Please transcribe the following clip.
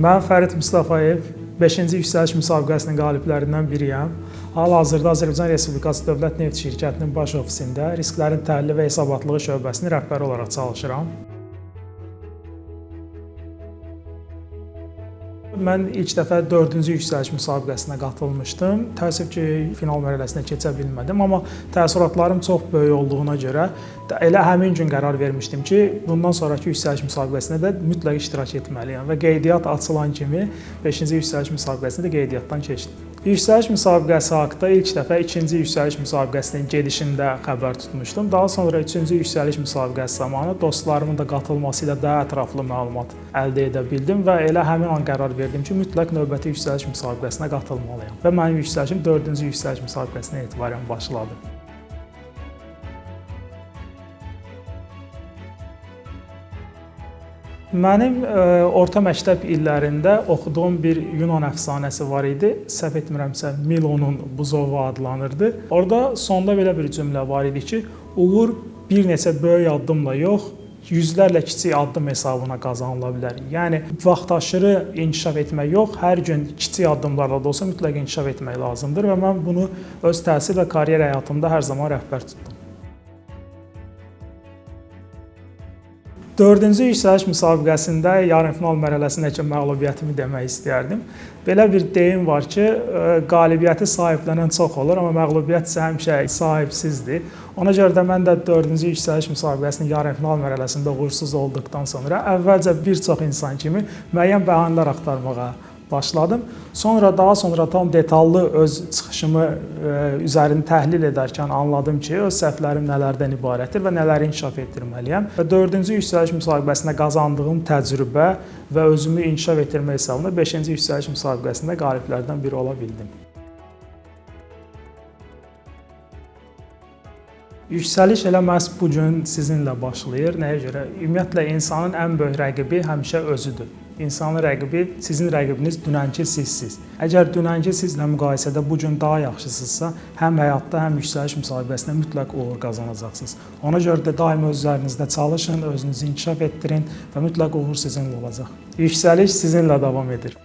Mən Fərid Mustafayev, 5-ci yüksəliş müsabiqəsinin qaliblərindən biriyəm. Hal-hazırda Azərbaycan Respublikası Dövlət Neft Şirkətinin baş ofisində risklərin təhlili və hesabatlığı şöbəsinin rəhbəri olaraq çalışıram. Mən ilk dəfə 4-cü yüksəliş müsabiqəsinə qatılmışdım. Təəssüf ki, final mərhələsinə keçə bilmədim, amma təəssüratlarım çox böyük olduğuna görə elə həmin gün qərar vermişdim ki, bundan sonrakı yüksəliş müsabiqəsində də mütləq iştirak etməliyəm və qeydiyyat açılan kimi 5-ci yüksəliş müsabiqəsində də qeydiyyatdan keçdim. Yüksəliş müsabiqəsi haqqında ilk dəfə 2-ci yüksəliş müsabiqəsinin gedişində xəbər tutmuşdum. Daha sonra 3-cü yüksəliş müsabiqəsi zamanı dostlarımın da qatılması ilə daha ətraflı məlumat əldə edə bildim və elə həmin an qərar verdim ki, mütləq növbəti yüksəliş müsabiqəsinə qatılmalıyam. Və mənim yüksəlişim 4-cü yüksəliş müsabiqəsindən etibarən başladı. Mənim orta məktəb illərində oxuduğum bir Yunan əfsanəsi var idi. Səhv etmirəmsə Milonun buzovu adlanırdı. Orada sonda belə bir cümlə var idi ki, uğur bir neçə böyük addımla yox, yüzlərlə kiçik addım hesabına qazanıla bilər. Yəni vaxtaşırı inkişaf etmək yox, hər gün kiçik addımlarla da olsa mütləq inkişaf etmək lazımdır və mən bunu öz təhsil və karyera həyatımda hər zaman rəhbər tutdum. 4-cü yüksəliş müsabiqəsində yarımfinal mərhələsindəki məğlubiyyətimi demək istəyərdim. Belə bir deyim var ki, qalibiyyəti sahiblənən çox olur, amma məğlubiyyət isə həmişə sahibsizdir. Ona görə də mən də 4-cü yüksəliş müsabiqəsinin yarımfinal mərhələsində uğursuz olduqdan sonra əvvəlcə bir çox insan kimi müəyyən bəhanələr axtarmağa başladım. Sonra daha sonra tam detallı öz çıxışımı üzərini təhlil edərkən anladım ki, öz səhvlərim nələrdən ibarətdir və nələri inkişaf etdirməliyəm. Və 4-cü yüksəliş müsabiqəsində qazandığım təcrübə və özümü inkişaf etdirmə hesabına 5-ci yüksəliş müsabiqəsində qaliblərdən biri ola bildim. Yüksəliş elə məhz bu gün sizinlə başlayır. Nəyə görə? Ümumiyyətlə insanın ən böyük rəqibi həmişə özüdür. İnsanın rəqibi, sizin rəqibiniz dünənki sizsiz. Əgər dünənki sizlə müqayisədə bu gün daha yaxşısınızsa, həm həyatda, həm yüksəliş müsabiqəsində mütləq uğur qazanacaqsınız. Ona görə də daima öz üzərinizdə çalışın, özünüzü inkişaf etdirin və mütləq uğur sizinlə olacaq. Yüksəliş sizinlə davam edir.